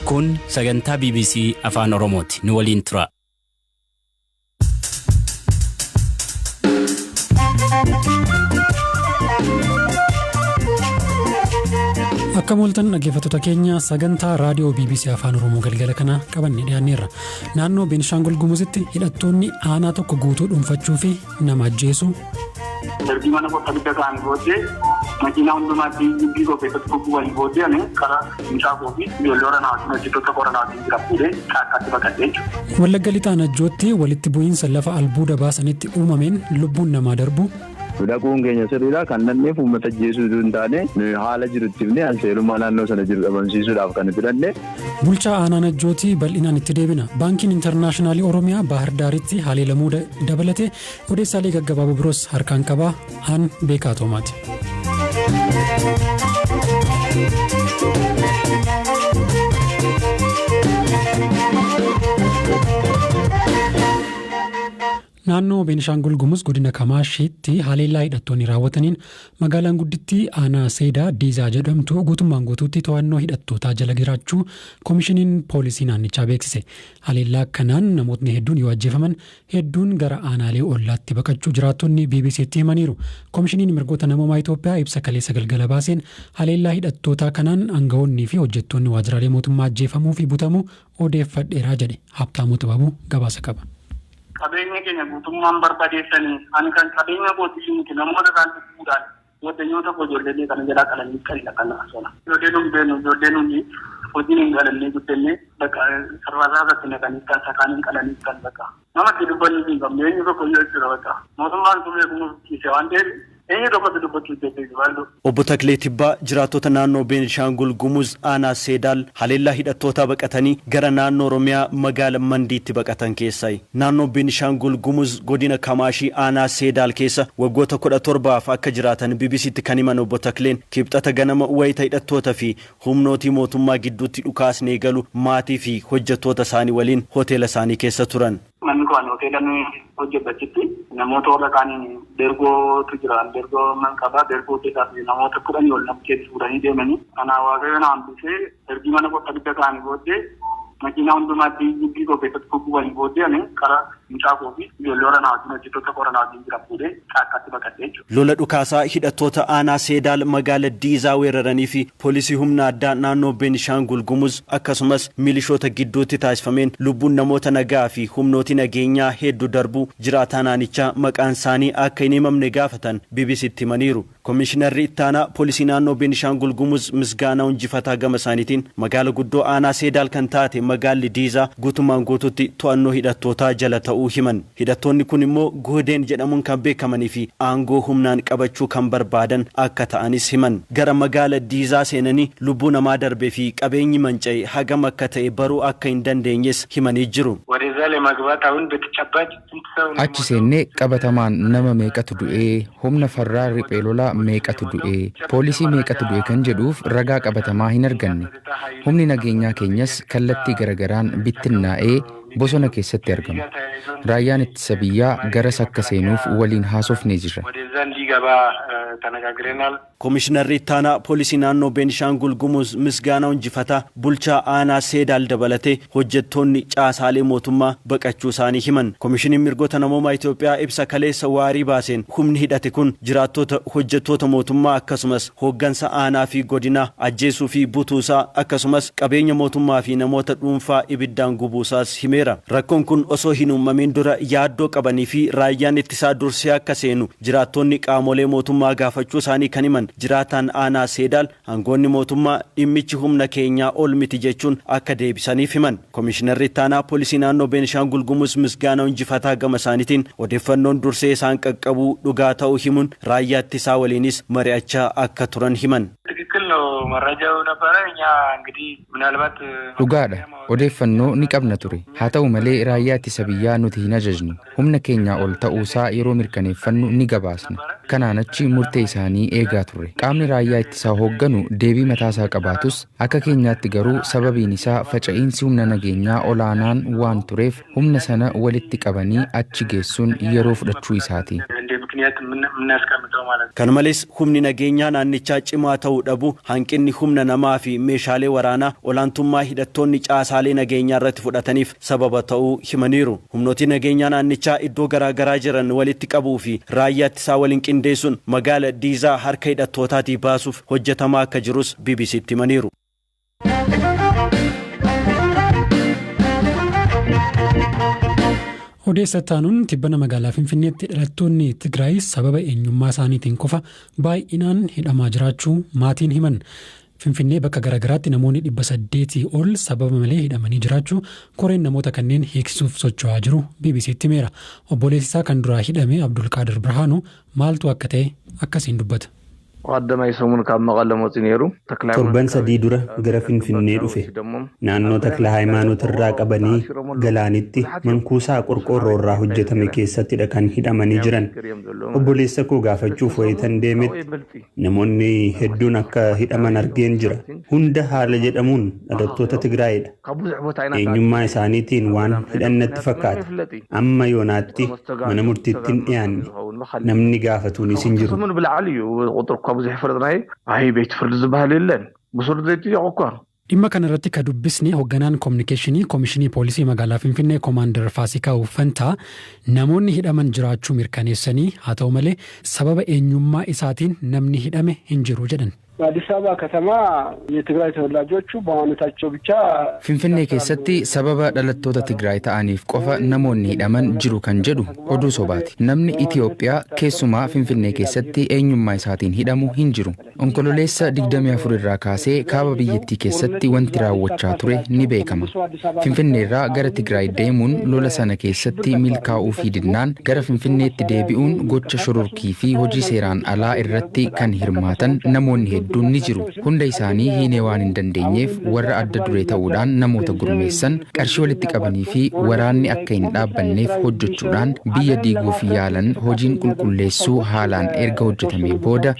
Kun sagantaa BBC Afaan Oromooti. Nu waliin tura. Akka mooltan dhaggeeffattoota keenya, sagantaa raadiyoo BBC Afaan Oromoo galgala kana qabanne dhiyaanneerra. Naannoo Beenishaangul Gumuzitti hidhattoonni aanaa tokko guutuu dhuunfachuu fi nama ajjeesu. Darbii mana koo abidda ka'anii booddee, makiinaa hundumaatti gibbii koo keessatti gugubanii booddee, ani karaa mucaa koo fi ijoollee waraanaa wajjin, hojjettoota waraanaa wajjin jira fuudhee caakkaatti baqadhee jechuudha. Wallagga Lixaa Najjootti walitti bu'iinsa lafa albuuda baasanitti uumameen lubbuun namaa darbu. Dhaquun keenya sirriidha. Kan nanneef uummata ajjeesuu osoo hin taane, haala jirutti himnee alseerummaa naannoo sana jiru dhabamsiisuudhaaf kan filanne. Bulchaa aanaa Najjootii bal'inaan itti deebina. Baankiin Intarnaashinaalii Oromiyaa Baahir Daaritti haleelamuu dabalatee odeessaalee gaggabaaboo biroos harkaan qabaa. Aan Beekaa Toomaati. Naannoo Beenishaangul Gumuz godina Kamaashiitti haleellaa hidhattoonni raawwataniin magaalaan guddittii aanaa Seedaa Diizaa jedhamtu guutummaan guutuutti to'annoo hidhattootaa jala jiraachuu koomishiniin poolisii naannichaa beeksise. Haleellaa kanaan namootni hedduun yoo ajjeefaman, hedduun gara aanaalee ollaatti baqachuu jiraattonni BBCtti himaniiru. Koomishiniin mirgoota namoomaa Itoophiyaa ibsa kaleessa galgala baaseen haleellaa hidhattootaa kanaan aangawoonnii fi hojjettoonni waajjiraalee mootummaa ajjeefamuu fi butamuu odeeffadheeraa jedhe. Habtaamuu Xibabuu gabaasa qaba. Qabeenya keenya guutummaan barbadeessanii, ani kan qabeenya kootii miti, namoota isaan lubbuudhaan waddanyoota koo ijoollee kana jalaa qalanii qalila kana sona. Ijoollee nuun beenu, ijoollee nuti hojiin hin galannee guddannee, bakka sararraa irratti naqanii kan sakaaniin qalanii kan bakka. Namatti dubbanni hin qabne eenyu tokko iyyuu jechuudha bakka. Mootummaan sun beekumsa ciise waan ta'eef eenyu tokkotti dubbachuu jechuudha baay'ee. Obbo Taklee Tibbaa jiraattota naannoo Beenishaangul Gumuz aanaa Seedaal haleellaa hidhattootaa baqatanii gara naannoo Oromiyaa magaala Mandiitti baqatan keessaayi. Naannoo Beenishaangul Gumuz godina Kamaashii aanaa Seedaal keessa waggoota 17f akka jiraatan BBCtti kan himan Obbo Takleen, Kibxata ganama wayita hidhattoota fi humnootii mootummaa gidduutti dhukaasni eegalu maatii fi hojjettoota isaanii waliin hoteela isaanii keessa turan. Manni koo hoteela hojjetachitti namoota warra kaaniin dergootu jira. Dergoo man qabaa, dergoo keessaa fi namoota 10 ol nama keessa fuudhanii deemanii. Kanaa Waaqayyo na hambisee, ergi mana koo abidda ka'anii booddee, makiinaa hundumaatti gibbii koo keessatti gugubanii booddee, ani karaa mucaa koo fi ijoollee waraanaa wajjin, hojjettoota waraanaa wajjin jira fuudhee caakkaatti baqadhee jechuudha. Lola dhukaasaa hidhattoota aanaa Seedaal magaala Diizaa weeraranii fi poolisii humna addaa naannoo Beenishaangul Gumuz akkasumas milishoota gidduutti taasifameen lubbuun namoota nagaa fi humnooti nageenyaa hedduu darbuu jiraataa naanichaa maqaan isaanii akka hin himamne gaafatan BBCtti himaniiru. Komishinarri ittaanaa poolisii naannoo Beenishaangul Gumuz Misgaanaa Injifataa gama isaaniitiin magaala guddoo aanaa Seedaal kan taate magaalli Diizaa guutummaan guututti to'annoo hidhattootaa jala ta'uu himan. Hidhattoonni kun immoo Guhdeen jedhamuun kan beekamanii fi aangoo humnaan qabachuu kan barbaadan akka ta'anis himan. Gara magaala Diizaa seenanii lubbuu namaa darbee fi qabeenyi manca'e hagam akka ta'e baruu akka hin dandeenyes himanii jiru. ወደዛ ለመግባት አሁን በተጨባጭ ስንት ሰው ነው Achi seennee qabatamaan nama meeqatu du'ee, humna farraa riphee lolaa meeqatu du'ee, poolisii meeqatu du'e kan jedhuuf ragaa qabatamaa hin arganne. Humni nageenyaa keenyas kallattii garagaraan bittinnaa'ee bosona keessatti argama. Raayyaan ittisa biyyaa garas akka seenuuf waliin haasofnee jirra. ወደዛ እንዲገባ ተነጋግረናል። Komishinarri ittaanaa poolisii naannoo Beenishaangul Gumuz Misgaanaa Injifataa bulchaa aanaa Seedaal dabalatee hojjettoonni caasaalee mootummaa baqachuu isaanii himan. Komishiniin mirgoota namoomaa Itoophiyaa ibsa kaleessa waarii baaseen humni hidhate kun jiraattota, hojjettoota mootummaa akkasumas hooggansa aanaa fi godinaa ajjeesuu fi butuusaa akkasumas qabeenya mootummaa fi namoota dhuunfaa ibiddaan gubuusaas himeera. Rakkoon kun osoo hin uumamin dura yaaddoo qabanii fi raayyaan ittisaa dursee akka seenu jiraattonni qaamolee mootummaa gaafachuu isaanii kan himan jiraataan aanaa Seedaal, aangoonni mootummaa dhimmichi humna keenyaa ol miti jechuun akka deebisaniif himan. Komishinarri ittaanaa poolisii naannoo Beenishaangul Gumuz Misgaanaa Injifataa gama isaaniitiin odeeffannoon dursee isaan qaqqabuu dhugaa ta'uu himuun raayyaa ittisaa waliinis mari'achaa akka turan himan. ትክክል ነው። መረጃው ነበረ። እኛ እንግዲህ ምናልባት Dhugaadha. Odeeffannoo ni qabna ture. Haa ta'u malee raayyaa ittisa biyyaa nuti hin ajajnu. Humna keenyaa ol ta'uusaa yeroo mirkaneeffannu ni gabaasna. Kanaan achi murtee isaanii eegaa turre. Qaamni raayyaa ittisaa hoogganu deebii mataasaa qabaatus, akka keenyaatti garuu sababiin isaa faca'iinsi humna nageenyaa olaanaan waan tureef humna sana walitti qabanii achi geessuun yeroo fudhachuu isaati. እንደ ምክንያት የምናስቀምጠው ማለት ነው። Kana malees humni nageenyaa naannichaa cimaa ta'uu dhabu, hanqinni humna namaa fi meeshaalee waraanaa olaantummaa hidhattoonni caasaalee nageenyaa irratti fudhataniif sababa ta'uu himaniiru. Humnooti nageenyaa naannichaa iddoo garaagaraa jiran walitti qabuu fi raayyaa ittisaa waliin qindeessuun magaala Diizaa harka hidhattootaatii baasuuf hojjetamaa akka jirus BBCtti himaniiru. Odeessa taanuun tibbana magaalaa Finfinneetti dhalattoonni Tigraay sababa eenyummaa isaaniitiin qofa baay'inaan hidhamaa jiraachuu maatiin himan. Finfinnee bakka garaagaraatti namoonni 800 ol sababa malee hidhamanii jiraachuu koreen namoota kanneen hiiksisuuf socho'aa jiru BBCtti himeera. Obboleessi isaa kan duraa hidhame Abdulqaadir Birhaanuu maaltu akka ta'e akkasiin dubbata. ቀዳማይ ሰሙን ካብ መቐለ መፂኡ ነይሩ። Torban 3 dura gara Finfinnee dhufe. Naannoo Takla Hayimaanoot irraa qabanii Galaanitti mankuusaa qorqoorroo irraa hojjetame keessattidha kan hidhamanii jiran. Obboleessa koo gaafachuuf wayitan deemetti namoonni hedduun akka hidhaman argeen jira. Hunda haala jedhamuun dhalattoota Tigraayidha. Eenyummaa isaaniitiin waan hidhannatti fakkaata. Amma yoonaatti mana murtiitti hin dhiyaanne. Namni gaafatuunis hin jiru. ሰሙን ብላዕሊ እዩ ቁጥር እኳ ብዙሕ ይፈለጥናይ ኣይ ቤት ፍርዲ ዝበሃል የለን ብሱር ዘይጥየቁ እኳ። Dhimma kana irratti ka dubbisne hoogganaan koominikeeshinii Koomishinii Poolisii Magaalaa Finfinnee Koomaandar Faasikaa Uffantaa namoonni hidhaman jiraachuu mirkaneessanii, haa ta'u malee sababa eenyummaa isaatiin namni hidhame hin jiru jedhan. በአዲስ አበባ ከተማ የትግራይ ተወላጆቹ በማንነታቸው ብቻ Finfinnee keessatti sababa dhalattoota Tigraay ta'aniif qofa namoonni hidhaman jiru kan jedhu oduu sobaati. Namni Itiyoophiyaa keessumaa Finfinnee keessatti eenyummaa isaatiin hidhamu hin jiru. Onkololeessa 24 irraa kaasee kaaba biyyattii keessatti wanti raawwachaa ture ni beekama. Finfinnee irraa gara Tigraay deemuun lola sana keessatti milkaa'uu fi dinnaan gara Finfinneetti deebi'uun gocha shororkii fi hojii seeraan alaa irratti kan hirmaatan namoonni hedduun ni jiru. Hunda isaanii hiinee waan hin dandeenyeef warra adda duree ta'uudhaan namoota gurmeessan, qarshii walitti qabanii fi waraanni akka hin dhaabbanneef hojjechuudhaan biyya diiguuf yaalan hojiin qulqulleessuu haalaan erga hojjetamee booda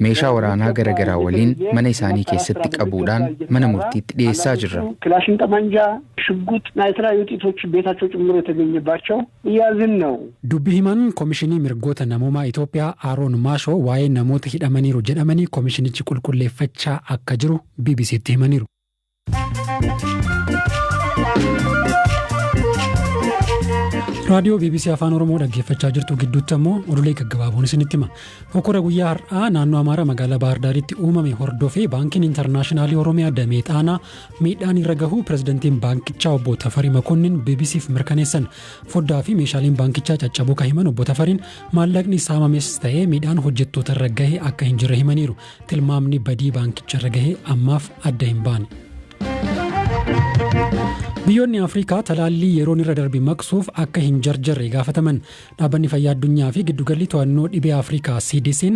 meeshaa waraanaa garaagaraa waliin mana isaanii keessatti qabuudhaan mana murtiitti dhiyeessaa jirra. ክላሽን፣ ጠመንጃ፣ ሽጉጥ እና የተለያዩ ጥይቶች ቤታቸው ጭምር የተገኘባቸው እያዝን ነው። Dubbi himan Koomishinii Mirgoota Namoomaa Itoophiyaa Aaroon Maashoo waa'ee namoota hidhamaniiru jedhamanii koomishinichi qulqulleeffachaa akka jiru BBCtti himaniiru. Raadiyoo BBC Afaan Oromoo dhaggeeffachaa jirtu. Gidduutti ammoo oduulee gaggabaaboon isinitti hima. Hokkora guyyaa har'aa naannoo Amaaraa magaalaa Baahirdaaritti uumame hordofee Baankiin Intarnaashinaalii Oromiyaa damee Xaanaa miidhaan irra gahuu pirezidantiin baankichaa obbo Tafarii Makonnin BBCf mirkaneessan. Foddaa fi meeshaaleen baankichaa caccabuu kan himan obbo Tafariin maallaqni saamames ta'ee miidhaan hojjettoota irra gahe akka hin jirre himaniiru. Tilmaamni badii baankicha irra gahe ammaaf adda hin baane. Biyyoonni Afrikaa talaallii yeroon irra darbe maqsuuf akka hin jarjarre gaafataman. Dhaabbanni Fayyaa Addunyaa fi Giddugalli To'annoo Dhibee Afrikaa CDC'n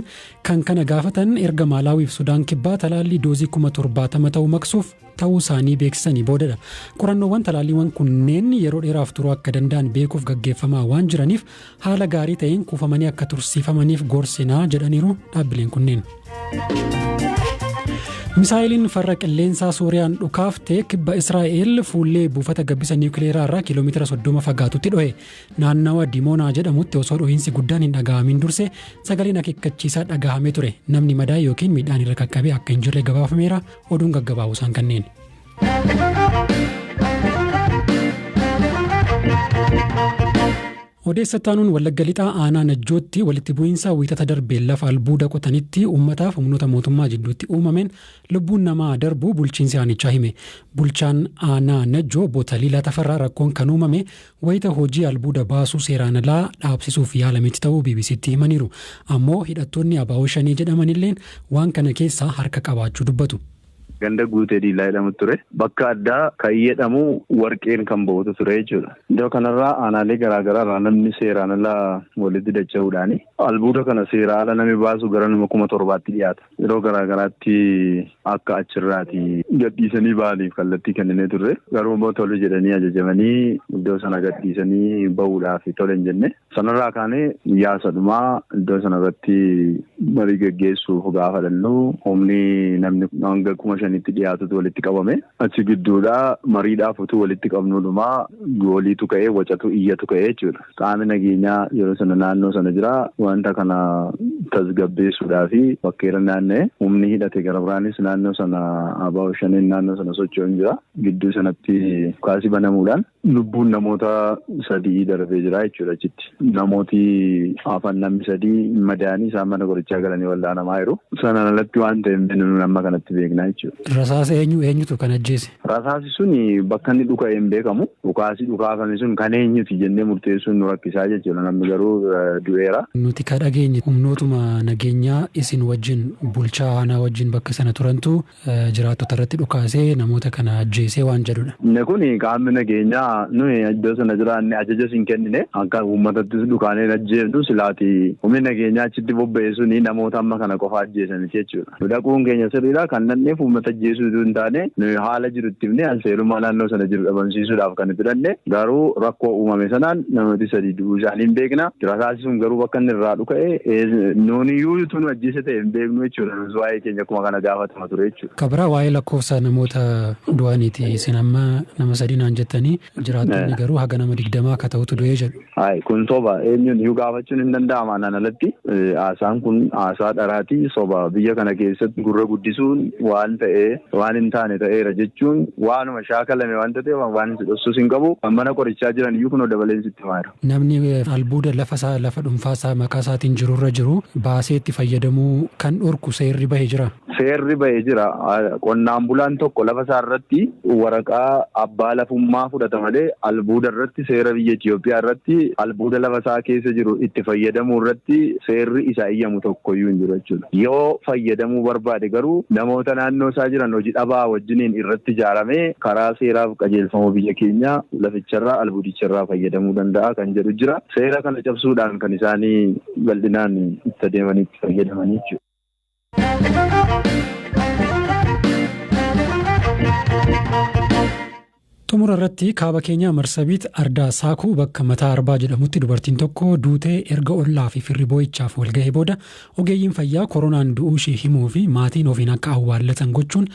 kan kana gaafatan erga Maalawiif Sudaan Kibbaa talaallii doozii 70,000 ta'uu maqsuuf ta'uu isaanii beeksisanii boodadha. Qorannoowwan talaalliiwwan kunneen yeroo dheeraaf turuu akka danda'an beekuuf gaggeeffamaa waan jiraniif haala gaarii ta'een kuufamanii akka tursiifamaniif gorsinaa jedhaniiru dhaabbileen kunneen. Misaayiliin farra qilleensaa Suuriyaan dhukaafte kibba Israa'el fuullee buufata gabbisa niwukileeraa irraa kiiloomeetira 30 fagaatutti dho'e. Naannawa Dimoonaa jedhamutti osoo dho'iinsi guddaan hin dhaga'amin durse sagaleen akeekkachiisaa dhaga'amee ture. Namni madaa yookiin miidhaan irra qaqqabee akka hin jirre gabaafameera. Oduun gaggabaabu isaan kanneen. Odeessa taanuun Wallagga Lixaa aanaa Najjootti walitti bu'iinsa Wiixata darbee lafa albuuda qotanitti uummataaf humnoota mootummaa jidduutti uumameen lubbuun namaa darbuu bulchiinsi aanichaa hime. Bulchaan aanaa Najjoo obbo Taliilaa Tafarraa rakkoon kan uumame wayita hojii albuuda baasuu seeraan alaa dhaabsisuuf yaalametti ta'uu BBCtti himaniiru. Ammoo hidhattoonni ABO Shanee jedhamanilleen waan kana keessaa harka qabaachuu dubbatu. Ganda Guutee Diilaa jedhamu ture. Bakka addaa kan jedhamu warqeen kan ba'utu ture jechuudha. Iddoo kanarraa aanaalee garaagaraa irraa namni seeraan alaa walitti dacha'uudhaani albuuda kana seera ala namni baasu gara nama 7,000tti dhiyaata. Yeroo garaagaraatti akka achirraati gadhiisanii ba'aniif kallattii kenninee turre. Garuu immoo tole jedhanii ajajamanii iddoo sana gadhiisanii ba'uudhaaf tole hin jenne. Sanarraa kaanee yaasadhumaa iddoo sanarratti marii geggeessuuf gaafa dhannu humni namni hanga kuma 500tti dhiyaatutu walitti qabame. Achi gidduudhaa mariidhaaf utuu walitti qabnuudhumaa gooliitu ka'ee wacatu iyyatu ka'ee jechuudha. Qaamni nageenyaa yeroo sana naannoo sana jira wanta kana tasgabbeessuudhaa fi bakkeera naanna'e humni hidhate gara biraanis naannoo sana ABO shaniin naannoo sana socho'uun jira. Gidduu sanatti kaasii banamuudhaan lubbuun namoota 3 darbee jira jechuudha achitti. Namooti hafan namni 3 madaanii isaan mana qorichaa galanii wal'aanamaa jiru. Sanaan alatti waan ta'e hin beeknu amma kanatti beeknaa jechuudha. Rasaasa eenyutu kan ajjeese? Rasaasi sun bakka inni dhuka'e hin beekamu. Dhukaasi dhukaafame sun kan eenyuti jennee murteessuun nu rakkisaa jechuudha. Namni garuu du'eera. Nuti ka dhageenye humnootuma nageenyaa isin wajjin bulchaa aanaa wajjin bakka sana turantu jiraattota irratti dhukaasee namoota kana ajjeesee waan jedhudha. Inni kun qaamni nageenyaa nuyi iddoo sana jiraanne ajaja siin kennine akka uummatattis dhukaanee ajjeefnu silaati humni nageenyaa achitti bobba'e suni namoota amma kana qofa ajjeesaniiti jechuudha. Nu dhaquun keenya sirriidha kan nanneef uummata ajjeesuu utuu hin taane nuyi haala jiru itti himne alseerummaa naannoo sana jiru dhabamsiisuudhaaf kan itti dhanne garuu rakkoo uumame sanaan namooti 3 du'uu isaanii hin beekna. Rasaasi sun garuu bakka inni irraa dhuka'e nuuni iyyuu utuu nu ajjeese ta'e hin beeknu jechuudha. Nus waa'ee keenya akkuma kana gaafatama ture jechuudha. Kabira waa'ee lakkoofsa namoota du'aniiti isin amma nama 3 naan jettanii jiraattonni garuu haga nama 20 akka ta'utu du'ee jedhu. Hayi kun soba eenyuun iyyuu gaafachuun hin danda'ama anaan alatti haasaan kun haasaa dharaati soba biyya kana keessatti gurra guddisuun waan ta'e waan hin taane ta'eera jechuun waanuma shaakalame waan ta'eef waan si dhoksuus hin qabu mana qorichaa jiran iyyuu kunoo dabaleen sitti himaa jiru. Namni albuuda lafa isaa lafa dhuunfaa isaa maqaa isaatiin jirurra jiru baasee itti fayyadamuu kan dhorku seerri bahee jira. Seerri bahee jira. Qonnaan bulaan tokko lafa isaa irratti waraqaa abbaa lafummaa fudhata malee albuuda irratti seera biyya Itoophiyaa irratti albuuda lafa isaa keessa jiru itti fayyadamuu irratti seerri isaa iyyamu tokkoyyuu hin jiru jechuudha. Yoo fayyadamuu barbaade garuu namoota naannoo isaa jiran hojii dhabaa wajjiniin irratti ijaaramee karaa seeraaf qajeelfama biyya keenyaa laficharraa albuudicharraa fayyadamuu danda'a kan jedhu jira. Seera kana cabsuudhaan kan isaanii bal'inaan itti adeemanii itti fayyadaman jechuudha. Xumura irratti kaaba keenya Marsabiit Ardaa Saakuu bakka mataa arbaa jedhamutti dubartiin tokko duutee erga ollaa fi firri boo'ichaaf wal ga'ee booda ogeeyyiin fayyaa koronaan du'uu ishee himuu fi maatiin ofiin akka awwaallatan gochuun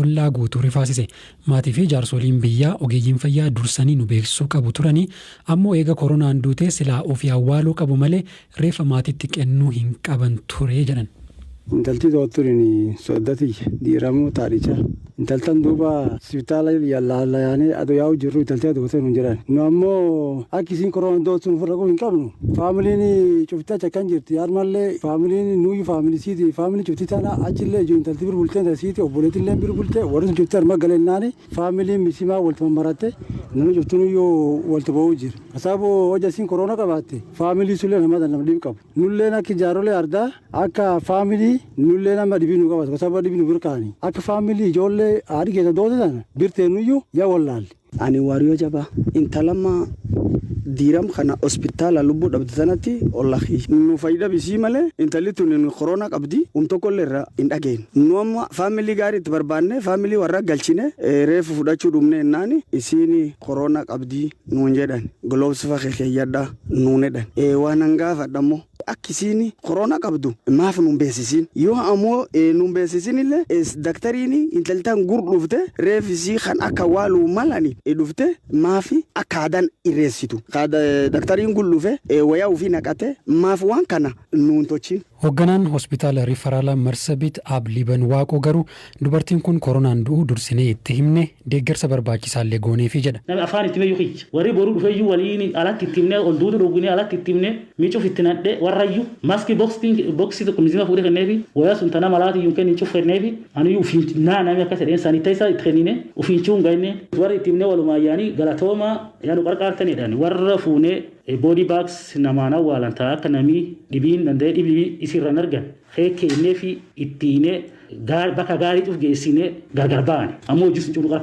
ollaa guutuu rifaasise. Maatii fi jaarsoliin biyyaa ogeeyyiin fayyaa dursanii nu beeksisuu qabu turanii ammoo eega koronaan duutee silaa ofii awwaaluu qabu malee reeffa maatiitti kennuu hin qaban ture jedhan. Intalti dootturin soddati diiramuu taadhicha. Intaltan duuba sibitaala yaallayaanii adoo yaa'u jirru intalti adootee nu jedhan. Nu ammoo akka isiin koronaan doottu nu fudhaquu hin qabnu. Faamiliin cufti achi akkan jirti. Yaadmallee faamiliin nuyi faamilii siiti. Faamiliin cufti tana achillee jiru intalti bir bultee intalti siiti obboleettillee bir bultee warri sun cufti harma galennaani faamiliin misimaa walti mammaratte namni cufti nuyyoo walti ba'uu jira. Kasaaboo hojja isiin korona qabaatte faamilii sullee nama nama dhibu qabu. Nulleen akka jaarolee ardaa akka faamilii nullee nama dhibii nu qabatu kasaba dhibii nu birkaani akka faamilii ijoollee haadhi keessa doote sana birtee nuyyuu yaa wallaalle. Ani waariyoo jabaa intalama diiram kana hospitaala lubbuu dhabde sanatti ollahii. Nu fayyada bisii malee intalli tun korona qabdi tokkollee irraa hin dhageenye. Nu amma faamilii gaarii itti barbaanne faamilii warra galchine reefu fudhachuu dhumne ennaani isiin korona qabdi nuun jedhan gloves fa keeyyadha nuun jedhan. Waan hangaafadhammoo akkisiin korona qabdu maaf nuun beeksisiin yoo ammoo nuun beeksisin illee daktariin intaltaan gur dhufte reefisii kan akka waaluu malani dhufte maafi akka aadaan irreessitu. Daktariin kun dhufe wayaa ofii naqate maaf waan kana nuun tolchin. Hoogganaan hospitaala Riifaraala Marsabiit Abliiban Waaqoo garuu dubartiin kun koronaan du'uu dursinee itti himne deeggarsa barbaachisaallee gooneefi jedha. Namni afaan itti beeku hiicha. Warri boruu dhufeeyyuu waliin alatti itti himne ol duutu dhugine alatti itti himne miicuuf itti nadhee warrayyuu maskii boksii tokko mizima fuudhee kenneefi wayaa sun tana malaati iyyuu kennin cuuf kenneefi aniyyuu ufiin naa namni akkas jedheen saanitaayisaa itti kennine ufiin cuun gahinne warri itti himne walumaa yaanii galatooma yaanu qarqaartanidhaan warra fuunee body bags namaan awwaalan ta'a akka namni dhibiin danda'ee dhibii isirraan argan keekkeennee fi ittiinee bakka gaarii cuuf geessinee gargar ba'an ammoo hojii sun cuunu qara.